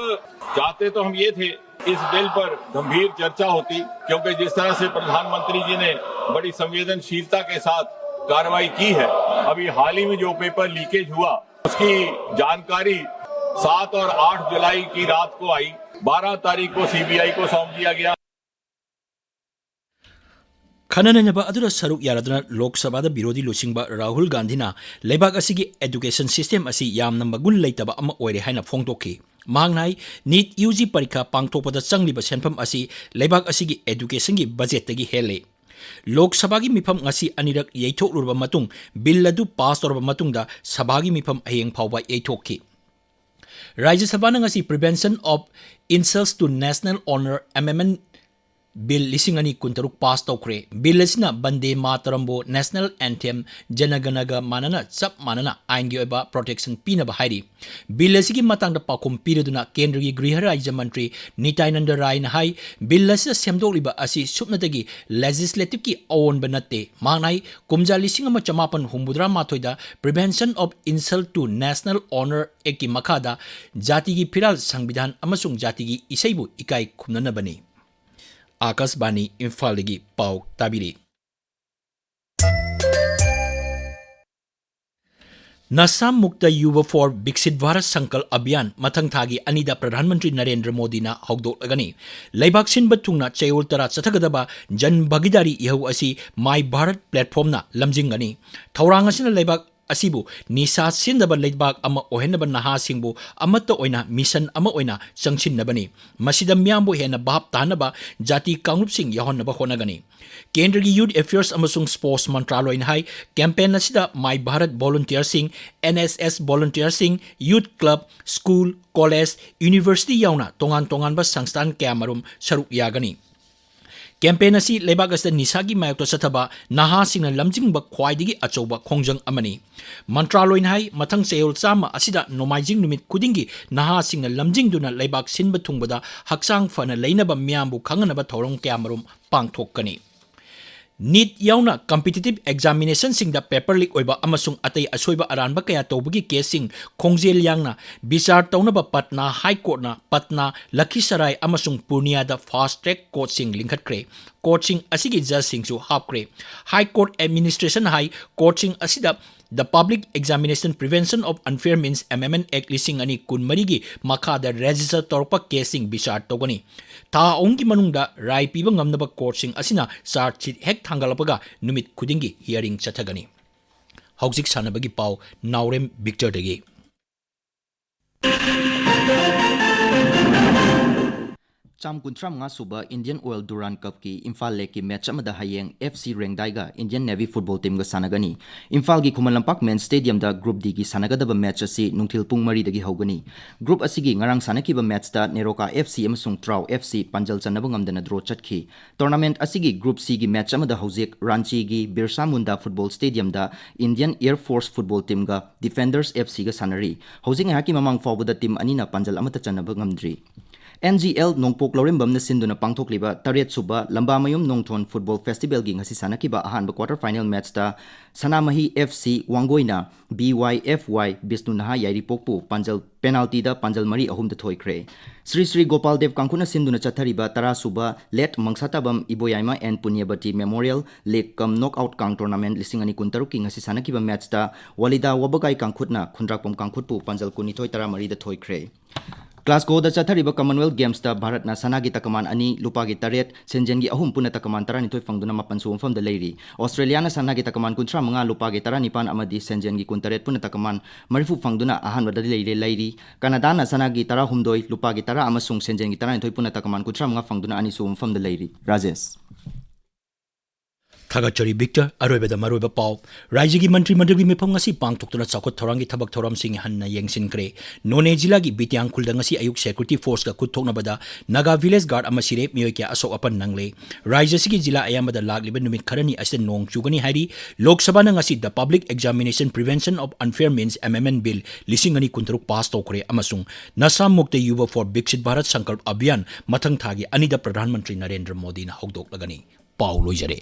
चाहते तो हम ये थे इस बिल पर गंभीर चर्चा होती, क्योंकि जिस तरह से प्रधानमंत्री जी ने बड़ी संवेदनशीलता के साथ कार्रवाई की है, अभी हाल ही में जो पेपर लीकेज हुआ, उसकी जानकारी सात और आठ जुलाई की रात को आई। बारह तारीख को सीबीआई को सौंप दिया गया। ꯈꯟꯅ ꯅꯩꯅꯕ ꯑꯗꯨꯗ ꯁꯔꯨꯛ ꯌꯥꯔꯗꯨꯅ ꯂꯣꯛ ꯁꯚꯥꯗ ꯕꯤꯔꯣꯙꯤ ꯂꯨꯆꯤꯡꯕ ꯔꯥꯍꯨꯜ ꯒꯥꯟꯙꯤꯅ ꯂꯩꯕꯥꯛ ꯑꯁꯤꯒꯤ education system ꯑꯁꯤ ꯌꯥꯝꯅ ꯃꯒꯨꯟ ꯂꯩꯇꯕ ꯑꯃ ꯑꯣꯏꯔꯦ ꯍꯥꯏꯅ ꯐꯣꯡꯗꯣꯛꯈꯤ꯫ ꯃꯍꯥꯛꯅ ꯍꯥꯏ, ꯅꯤꯠ ꯌꯨ ꯖꯤ ꯄꯔꯤꯈꯥ ꯄꯥꯡꯊꯣꯛꯄꯗ ꯆꯪꯂꯤꯕ ꯁꯦꯟꯐꯝ ꯑꯁꯤ ꯂꯩꯕꯥꯛ ꯑꯁꯤꯒꯤ educationꯒꯤ budgetꯇꯒꯤ ꯍꯦꯜꯂꯤ꯫ ꯂꯣꯛ ꯁꯚꯥꯒꯤ ꯃꯤꯐꯝ ꯉꯁꯤ ꯑꯅꯤꯔꯛ ꯌꯩꯊꯣꯛꯂꯨꯔꯕ ꯃꯇꯨꯡ, ꯕꯤꯜ ꯑꯗꯨ pass ꯇꯧꯔꯕ ꯃꯇꯨꯡꯗ ꯁꯚꯥꯒꯤ ꯃꯤꯐꯝ ꯍꯌꯦꯡ ꯐꯥꯎꯕ ꯌꯩꯊꯣꯛꯈꯤ꯫ ꯔꯥꯖ꯭ꯌ ꯁꯚꯥꯅ ꯉꯁꯤ Prevention of Insults to National Honour Amendment Bill ꯂꯤꯁꯤꯡ ꯑꯅꯤ ꯀꯨꯟꯇꯔꯨꯛ pass ꯇꯧꯈ꯭ꯔꯦ꯫ ꯕꯤꯜ ꯑꯁꯤꯅ ꯕꯟꯗꯦ ꯃꯥꯇꯔꯝꯕꯨ national anthem, ꯖꯅꯒꯅꯒ ꯃꯥꯟꯅꯅ ꯆꯞ ꯃꯥꯟꯅꯅ ꯑꯥꯏꯟꯒꯤ ꯑꯣꯏꯕ protection ꯄꯤꯅꯕ ꯍꯥꯏꯔꯤ꯫ ꯕꯤꯜ ꯑꯁꯤꯒꯤ ꯃꯇꯥꯡꯗ ꯄꯥꯎꯈꯨꯝ ꯄꯤꯔꯗꯨꯅ ꯀꯦꯟꯗ꯭ꯔꯒꯤ ꯒ꯭ꯔꯤꯍ ꯔꯥꯖ꯭ꯌ ꯃꯟꯇ꯭ꯔꯤ ꯅꯤꯇꯥꯏꯅꯟꯗ ꯔꯥꯏꯅ ꯍꯥꯏ, ꯕꯤꯜ ꯑꯁꯤꯗ ꯁꯦꯝꯗꯣꯛꯂꯤꯕ ꯑꯁꯤ ꯁꯨꯞꯅꯇꯒꯤ legislativeꯀꯤ ꯑꯑꯣꯟꯕ ꯅꯠꯇꯦ꯫ ꯃꯍꯥꯛꯅ ꯍꯥꯏ, ꯀꯨꯝꯖꯥ ꯂꯤꯁꯤꯡ ꯑꯃ ꯆꯃꯥꯄꯟ ꯍꯨꯝꯐꯨꯇꯔꯥ ꯃꯥꯊꯣꯏꯗ Prevention of Insult to National Honour Actꯀꯤ ꯃꯈꯥꯗ ꯖꯥꯇꯤꯒꯤ ꯐꯤꯔꯥꯜ, ꯁꯪꯕꯤꯙꯥꯟ ꯑꯃꯁꯨꯡ ꯖꯥꯇꯤꯒꯤ ꯏꯁꯩꯕꯨ ꯏꯀꯥꯏ ꯈꯨꯝꯅꯅꯕꯅꯤ꯫ ꯑꯥꯀꯥꯁꯕꯥꯅꯤ ꯏꯝꯐꯥꯜꯗꯒꯤ ꯄꯥꯎ ꯇꯥꯕꯤꯔꯤ꯫ Nasha Mukta Yuva for Viksit Bharat Sankalp Abhiyan ꯃꯊꯪ ꯊꯥꯒꯤ ꯑꯅꯤꯗ ꯄ꯭ꯔꯙꯥꯟ ꯃꯟꯇ꯭ꯔꯤ ꯅꯔꯦꯟꯗ꯭ꯔ ꯃꯣꯗꯤꯅ ꯍꯧꯗꯣꯛꯂꯒꯅꯤ꯫ ꯂꯩꯕꯥꯛ ꯁꯤꯟꯕ ꯊꯨꯡꯅ ꯆꯌꯣꯜ ꯇꯔꯥ ꯆꯠꯊꯒꯗꯕ ꯖꯟ ꯚꯥꯒꯤꯗꯥꯔꯤ ꯏꯍꯧ ꯑꯁꯤ ꯃꯥꯏ ꯚꯥꯔꯠ ꯄ꯭ꯂꯦꯠꯐꯣꯝꯅ ꯂꯝꯖꯤꯡꯒꯅꯤ꯫ ꯊꯧꯔꯥꯡ ꯑꯁꯤꯅ ꯂꯩꯕꯥꯛ ꯑꯁꯤꯕꯨ ꯅꯤꯁꯥ ꯁꯤꯟꯗꯕ ꯂꯩꯕꯥꯛ ꯑꯃ ꯑꯣꯏꯍꯟꯅꯕ ꯅꯍꯥꯁꯤꯡꯕꯨ ꯑꯃꯠꯇ ꯑꯣꯏꯅ ꯃꯤꯁꯟ ꯑꯃ ꯑꯣꯏꯅ ꯆꯪꯁꯤꯟꯅꯕꯅꯤ꯫ ꯃꯁꯤꯗ ꯃꯤꯌꯥꯝꯕꯨ ꯍꯦꯟꯅ ꯚꯥꯞ ꯇꯥꯍꯟꯅꯕ ꯖꯥꯇꯤ ꯀꯥꯡꯂꯨꯞꯁꯤꯡ ꯌꯥꯎꯍꯟꯅꯕ ꯍꯣꯠꯅꯒꯅꯤ꯫ ꯀꯦꯟꯗ꯭ꯔꯒꯤ ꯌꯨꯊ ꯑꯦꯐꯤꯌꯔꯁ ꯑꯃꯁꯨꯡ ꯁ꯭ꯄꯣꯔꯠꯁ ꯃꯟꯇ꯭ꯔꯥꯂꯣꯏꯅ ꯍꯥꯏ, ꯀꯦꯝꯄꯦꯟ ꯑꯁꯤꯗ ꯃꯥꯏ ꯚꯥꯔꯠ ꯚꯣꯂꯨꯟꯇꯤꯌꯔꯁꯤꯡ, ꯑꯦꯟ ꯑꯦꯁ ꯑꯦꯁ ꯚꯣꯂꯨꯟꯇꯤꯌꯔꯁꯤꯡ, youth club, school, college, university ꯌꯥꯎꯅ ꯇꯣꯉꯥꯟ ꯇꯣꯉꯥꯟꯕ ꯁꯪꯁꯊꯥꯟ ꯀꯌꯥꯃꯔꯨꯝ ꯁꯔꯨꯛ ꯌꯥꯒꯅꯤ꯫ ꯀꯦꯝꯄꯦꯟ ꯑꯁꯤ ꯂꯩꯕꯥꯛ ꯑꯁꯤꯗ ꯅꯤꯁꯥꯒꯤ ꯃꯥꯌꯣꯛꯇ ꯆꯠꯊꯕ ꯅꯍꯥꯁꯤꯡꯅ ꯂꯝꯖꯤꯡꯕ ꯈ꯭ꯋꯥꯏꯗꯒꯤ ꯑꯆꯧꯕ ꯈꯣꯡꯖꯪ ꯑꯃꯅꯤ꯫ ꯃꯟꯇ꯭ꯔꯥꯂꯣꯏꯅ ꯍꯥꯏ, ꯃꯊꯪ ꯆꯌꯣꯜ ꯆꯥꯝꯃ ꯑꯁꯤꯗ ꯅꯣꯡꯃꯥꯏꯖꯤꯡ ꯅꯨꯃꯤꯠ ꯈꯨꯗꯤꯡꯒꯤ ꯅꯍꯥꯁꯤꯡꯅ ꯂꯝꯖꯤꯡꯗꯨꯅ ꯂꯩꯕꯥꯛ ꯁꯤꯟꯕ ꯊꯨꯡꯕꯗ ꯍꯛꯆꯥꯡ ꯐꯅ ꯂꯩꯅꯕ ꯃꯤꯌꯥꯝꯕꯨ ꯈꯪꯍꯟꯅꯕ ꯊꯧꯔꯝ ꯀꯌꯥꯃꯔꯨꯝ ꯄꯥꯡꯊꯣꯛꯀꯅꯤ꯫ ꯅꯤꯠ ꯌꯥꯎꯅ ꯀꯝꯄꯤꯇꯤꯇꯤꯚ ꯑꯦꯛꯖꯥꯃꯤꯅꯦꯁꯟꯁꯤꯡꯗ ꯄꯦꯄꯔ ꯂꯤꯛ ꯑꯣꯏꯕ ꯑꯃꯁꯨꯡ ꯑꯇꯩ ꯑꯁꯣꯏꯕ ꯑꯔꯥꯟꯕ ꯀꯌꯥ ꯇꯧꯕꯒꯤ ꯀꯦꯁꯁꯤꯡ ꯈꯣꯡꯖꯦꯜ ꯌꯥꯡꯅ ꯕꯤꯆꯥꯔ ꯇꯧꯅꯕ ꯄꯠꯅꯥ ꯍꯥꯏ ꯀꯣꯔꯠꯅ ꯄꯠꯅꯥ, ꯂꯈꯤꯁꯔꯥꯏ ꯑꯃꯁꯨꯡ ꯄꯨꯔꯅꯤꯌꯥꯗ ꯐꯥꯁꯠ ꯇ꯭ꯔꯦꯛ ꯀꯣꯔꯠꯁꯤꯡ ꯂꯤꯡꯈꯠꯈ꯭ꯔꯦ꯫ ꯀꯣꯔꯠꯁꯤꯡ ꯑꯁꯤꯒꯤ ꯖꯖꯁꯤꯡꯁꯨ ꯍꯥꯞꯈ꯭ꯔꯦ꯫ ꯍꯥꯏ ꯀꯣꯔꯠ ꯑꯦꯗꯃꯤꯅꯤꯁꯇ꯭ꯔꯦꯁꯟ ꯍꯥꯏ, ꯀꯣꯔꯠꯁꯤꯡ ꯑꯁꯤꯗ The Public Examination Prevention of Unfair Means Amendment Act ꯂꯤꯁꯤꯡ ꯑꯅꯤ ꯀꯨꯟꯃꯔꯤꯒꯤ ꯃꯈꯥꯗ ꯔꯦꯖꯤꯁꯇꯔ ꯇꯧꯔꯛꯄ ꯀꯦꯁꯁꯤꯡ ꯕꯤꯆꯥꯔ ꯇꯧꯒꯅꯤ꯫ ꯊꯥ ꯑꯍꯨꯝꯒꯤ ꯃꯅꯨꯡꯗ ꯔꯥꯏ ꯄꯤꯕ ꯉꯝꯅꯕ ꯀꯣꯔꯠꯁꯤꯡ ꯑꯁꯤꯅ ꯆꯥꯔꯖ ꯁꯤꯠ ꯍꯦꯛ ꯊꯥꯡꯒꯠꯂꯛꯄꯒ ꯅꯨꯃꯤꯠ ꯈꯨꯗꯤꯡꯒꯤ ꯍꯤꯌꯔꯤꯡ ꯆꯠꯊꯒꯅꯤ꯫ ꯍꯧꯖꯤꯛ ꯁꯥꯟꯅꯕꯒꯤ ꯄꯥꯎ, ꯅꯥꯎꯔꯦꯝ ꯕꯤꯛꯇꯔꯗꯒꯤ꯫ ꯆꯥꯝ ꯀꯨꯟꯊ꯭ꯔꯥ ꯃꯉꯥ ꯁꯨꯕ Indian Oil Durand Cupꯀꯤ ꯏꯝꯐꯥꯜ ꯂꯦꯛꯀꯤ ꯃꯦꯠꯆ ꯑꯃꯗ ꯍꯌꯦꯡ F C ꯔꯦꯡꯗꯥꯏꯒ Indian Navy football teamꯒ ꯁꯥꯟꯅꯒꯅꯤ꯫ ꯏꯝꯐꯥꯜꯒꯤ Khuman Lampak main stadiumꯗ group Dꯒꯤ ꯁꯥꯟꯅꯒꯗꯕ match ꯑꯁꯤ ꯅꯨꯡꯊꯤꯜ ꯄꯨꯡ ꯃꯔꯤꯗꯒꯤ ꯍꯧꯒꯅꯤ꯫ Group ꯑꯁꯤꯒꯤ ꯉꯔꯥꯡ ꯁꯥꯟꯅꯈꯤꯕ ꯃꯦꯠꯆꯇ ꯅꯦꯔꯣꯀꯥ ꯑꯦꯐ ꯁꯤ ꯑꯃꯁꯨꯡ ꯇ꯭ꯔꯥꯎ ꯑꯦꯐ ꯁꯤ ꯄꯥꯟꯖꯜ ꯆꯟꯅꯕ ꯉꯝꯗꯅ draw ꯆꯠꯈꯤ꯫ Tournament ꯑꯁꯤꯒꯤ group Cꯒꯤ ꯃꯦꯠꯆ ꯑꯃꯗ ꯍꯧꯖꯤꯛ ꯔꯥꯟꯆꯤꯒꯤ ꯕꯤꯔꯁꯥ ꯃꯨꯟꯗꯥ football stadiumꯗ Indian Air Force football teamꯒ Defenders F ꯁꯤꯒ ꯁꯥꯟꯅꯔꯤ꯫ ꯍꯧꯖꯤꯛ ꯉꯥꯏꯍꯥꯛꯀꯤ ꯃꯃꯥꯡ ꯐꯥꯎꯕꯗ team ꯑꯅꯤꯅ ꯄꯥꯟꯖꯜ ꯑꯃꯠꯇ ꯆꯟꯅꯕ ꯉꯝꯗ꯭ꯔꯤ꯫ ꯑꯦꯟ ꯖꯤ ꯑꯦꯜ ꯅꯣꯡꯄꯣꯛ ꯂꯧꯔꯦꯝꯕꯝꯅ ꯁꯤꯟꯗꯨꯅ ꯄꯥꯡꯊꯣꯛꯂꯤꯕ ꯇꯔꯦꯠ ꯁꯨꯕ ꯂꯝꯕꯥꯃꯌꯨꯝ ꯅꯣꯡꯊꯣꯟ ꯐꯨꯠꯕꯣꯜ ꯐꯦꯁꯇꯤꯚꯦꯜꯒꯤ ꯉꯁꯤ ꯁꯥꯟꯅꯈꯤꯕ ꯑꯍꯥꯟꯕ ꯀ꯭ꯋꯥꯇꯔ ꯐꯥꯏꯅꯦꯜ ꯃꯦꯠꯆꯇ ꯁꯅꯥꯃꯍꯤ ꯑꯦꯐ ꯁꯤ ꯋꯥꯡꯒꯣꯏꯅ ꯕꯤ ꯋꯥꯏ ꯑꯦꯐ ꯋꯥꯏ ꯕꯤꯁꯅꯨ ꯅꯍꯥ ꯌꯥꯏꯔꯤꯄꯣꯛꯄꯨ ꯄꯥꯟꯖꯜ, ꯄꯦꯅꯥꯜꯇꯤꯗ ꯄꯥꯟꯖꯜ ꯃꯔꯤ ꯑꯍꯨꯝꯗ ꯊꯣꯏꯈ꯭ꯔꯦ꯫ ꯁ꯭ꯔꯤ ꯁ꯭ꯔꯤ ꯒꯣꯄꯥꯜ ꯗꯦꯕ ꯀꯥꯡꯈꯨꯠꯅ ꯁꯤꯟꯗꯨꯅ ꯆꯠꯊꯔꯤꯕ ꯇꯔꯥ ꯁꯨꯕ ꯂꯦꯠ ꯃꯪꯁꯥꯇꯥꯕꯝ ꯏꯕꯣꯌꯥꯏꯃ N Punyabati memorial league cum knock out ꯀꯥꯡ ꯇꯣꯔꯅꯥꯃꯦꯟꯠ ꯂꯤꯁꯤꯡ ꯑꯅꯤ ꯀꯨꯟꯇꯔꯨꯛꯀꯤ ꯉꯁꯤ ꯁꯥꯟꯅꯈꯤꯕ ꯃꯦꯠꯆꯇ ꯋꯥꯂꯤꯗꯥ ꯋꯥꯕꯒꯥꯏ ꯀꯥꯡꯈꯨꯠꯅ ꯈꯨꯟꯗ꯭ꯔꯥꯛꯄꯝ ꯀꯥꯡꯈꯨꯠꯄꯨ ꯄꯥꯟꯖꯜ ꯀꯨꯟꯅꯤꯊꯣꯏ ꯇꯔꯥꯃꯔꯤꯗ ꯊꯣꯏꯈ꯭ꯔꯦ꯫ ꯒ꯭ꯂꯥꯁꯒꯣꯗ ꯆꯠꯊꯔꯤꯕ ꯀꯃꯟꯋꯦꯜꯊ ꯒꯦꯝꯁꯇ ꯚꯥꯔꯠꯅ ꯁꯅꯥꯒꯤ ꯇꯀꯃꯥꯟ ꯑꯅꯤ, ꯂꯨꯄꯥꯒꯤ ꯇꯔꯦꯠ, ꯁꯦꯟꯖꯦꯟꯒꯤ ꯑꯍꯨꯝ ꯄꯨꯟꯅ ꯇꯀꯃꯥꯟ ꯇꯔꯥꯅꯤꯊꯣꯏ ꯐꯪꯗꯨꯅ ꯃꯥꯄꯟꯁꯨꯕ ꯃꯐꯝꯗ ꯂꯩꯔꯤ꯫ ꯑꯣꯁꯇ꯭ꯔꯦꯂꯤꯌꯥꯅ ꯁꯅꯥꯒꯤ ꯇꯀꯃꯥꯟ ꯀꯨꯟꯊ꯭ꯔꯥ ꯃꯉꯥ, ꯂꯨꯄꯥꯒꯤ ꯇꯔꯥꯅꯤꯄꯥꯟ ꯑꯃꯗꯤ ꯁꯦꯟꯖꯦꯟꯒꯤ ꯀꯨꯟꯇꯔꯦꯠ ꯄꯨꯟꯅ ꯇꯀꯃꯥꯟ ꯃꯔꯤꯐꯨ ꯐꯪꯗꯨꯅ ꯑꯍꯥꯟꯕꯗ ꯂꯩꯔꯦ, ꯂꯩꯔꯤ꯫ ꯀꯅꯥꯗꯥꯅ ꯁꯅꯥꯒꯤ ꯇꯔꯥꯍꯨꯝꯗꯣꯏ, ꯂꯨꯄꯥꯒꯤ ꯇꯔꯥ ꯑꯃꯁꯨꯡ ꯁꯦꯟꯖꯦꯟꯒꯤ ꯇꯔꯥꯅꯤꯊꯣꯏ ꯄꯨꯟꯅ ꯇꯀꯃꯥꯟ ꯀꯨꯟꯊ꯭ꯔꯥ ꯃꯉꯥ ꯐꯪꯗꯨꯅ ꯑꯅꯤꯁꯨꯕ ꯃꯐꯝꯗ ꯂꯩꯔꯤ꯫ ꯔꯥꯖꯦꯁ꯫ ꯊꯥꯒꯠꯆꯔꯤ ꯚꯤꯛꯇꯔ꯫ ꯑꯔꯣꯏꯕꯗ ꯃꯔꯨꯑꯣꯏꯕ ꯄꯥꯎ꯫ ꯔꯥꯏꯖ꯭ꯌꯒꯤ ꯃꯟꯇ꯭ꯔꯤ ꯃꯟꯗꯜꯒꯤ ꯃꯤꯐꯝ ꯉꯁꯤ ꯄꯥꯡꯊꯣꯛꯇꯨꯅ ꯆꯥꯎꯈꯠ ꯊꯧꯔꯥꯡꯒꯤ ꯊꯕꯛ ꯊꯧꯔꯝꯁꯤꯡ ꯍꯟꯅ ꯌꯦꯡꯁꯤꯟꯈ꯭ꯔꯦ꯫ ꯅꯣꯅꯦ ꯖꯤꯂꯥꯒꯤ ꯕꯤꯇ꯭ꯌꯥꯡꯈꯨꯜꯗ ꯉꯁꯤ ꯑꯌꯨꯛ ꯁꯦꯀ꯭ꯌꯨꯔꯤꯇꯤ ꯐꯣꯔꯁꯀ ꯈꯨꯠ ꯊꯣꯛꯅꯕꯗ ꯅꯥꯒꯥ ꯚꯤꯂꯦꯖ ꯒꯥꯔꯗ ꯑꯃ ꯁꯤꯔꯦ, ꯃꯤꯑꯣꯏ ꯀꯌꯥ ꯑꯁꯣꯛ ꯑꯄꯟ ꯅꯪꯂꯦ꯫ ꯔꯥꯏꯖ꯭ꯌ ꯑꯁꯤꯒꯤ ꯖꯤꯂꯥ ꯑꯌꯥꯝꯕꯗ ꯂꯥꯛꯂꯤꯕ ꯅꯨꯃꯤꯠ ꯈꯔꯅꯤ ꯑꯁꯤꯗ ꯅꯣꯡ ꯆꯨꯒꯅꯤ ꯍꯥꯏꯔꯤ꯫ ꯂꯣꯛ ꯁꯚꯥꯅ ꯉꯁꯤ The Public Examination Prevention of Unfair Means Amendment Bill ꯂꯤꯁꯤꯡ ꯑꯅꯤ ꯀꯨꯟꯇꯔꯨꯛ ꯄꯥꯁ ꯇꯧꯈ꯭ꯔꯦ ꯑꯃꯁꯨꯡ ꯅꯁꯥ ꯃꯨꯛꯇ ꯌꯨꯕ for Viksit Bharat Sankalp Abhiyan ꯃꯊꯪ ꯊꯥꯒꯤ ꯑꯅꯤꯗ ꯄ꯭ꯔꯙꯥꯟ ꯃꯟꯇ꯭ꯔꯤ ꯅꯔꯦꯟꯗ꯭ꯔ ꯃꯣꯗꯤꯅ ꯍꯧꯗꯣꯛꯂꯒꯅꯤ꯫ ꯄꯥꯎ ꯂꯣꯏꯖꯔꯦ꯫